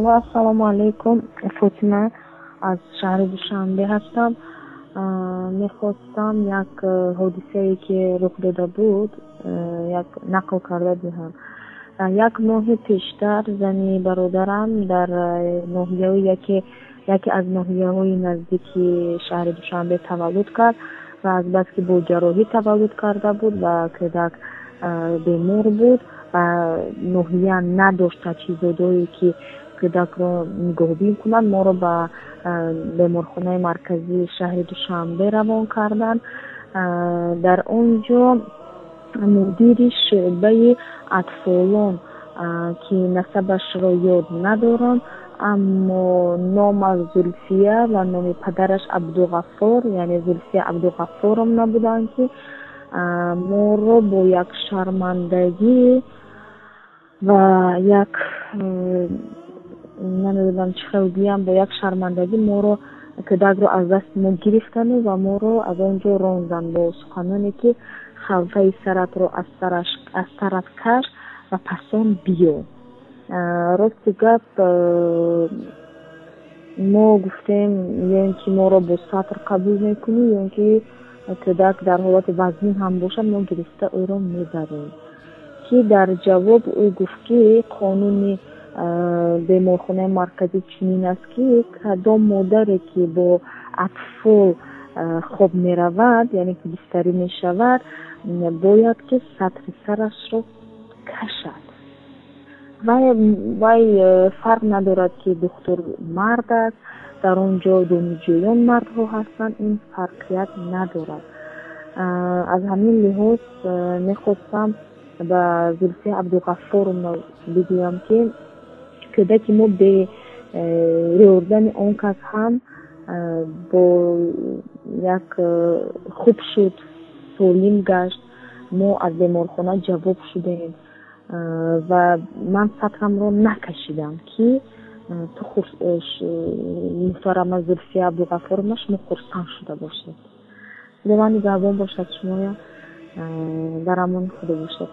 Алло, ассалому алайкум, Фотима аз шаҳри Душанбе ҳастам. Мехостам як ҳодисае, ки рух дода буд, як нақл карда диҳам. Як моҳи пештар зани бародарам дар ноҳияи яке аз ноҳияҳои наздики шаҳри Душанбе таваллуд кард ва азбаски бо ҷарроҳӣ таваллуд карда буд ва кӯдак бемор буд ва ноҳия надошт таҷҳизотое, ки кӯдакро нигоҳубин кунад, моро ба беморхонаи марказии шаҳри Душанбе равон карданд. Дар он ҷо мудири шӯъбаи атфолон, ки насабашро ёд надорам, аммо номаш Зулфия ва номи падараш Абдуғаффор, яъне Зулфия Абдуғаффоровна буданд, ки моро бо як шармандагӣ ва як, намедонам чӣ хел гӯям, бо як шармандагӣ моро, кӯдакро аз дасти мо гирифтану ва моро аз он ҷо ронданд бо суханоне, ки халтаи саратро аз сарат каш ва пасон биё. Рости гап, мо гуфтем, ё ин ки моро бо сатр қабул мекунӣ, ё ин ки кӯдак дар ҳолати вазнин ҳам бошад, мо гирифта ӯро мебарем. Ки дар ҷавоб ӯ гуфт, ки қонуни беморхонаи марказӣ чунин аст, ки кадом модаре, ки бо атфол хоб меравад, яъне ки бистарӣ мешавад, бояд ки сатри сарашро кашад. Вай фарқ надорад, ки духтур мард аст, дар он ҷо донишҷӯён мардҳо ҳастанд, ин фарқият надорад. Аз ҳамин лиҳоз мехостам ба Зулфия Абдуғаффоровна бигӯям, ки кӯдаки мо бе ёрдами он кас ҳам бо як хуб шуд, солим гашт. Мо аз беморхона ҷавоб шудем ва ман сатрамро накашидам, ки ту, муҳтарама Зулфия Абдуғаффоровна, шумо хурсанд шуда бошед. Худованд нигаҳбон бошад шумоя, дар амони Худо бошед.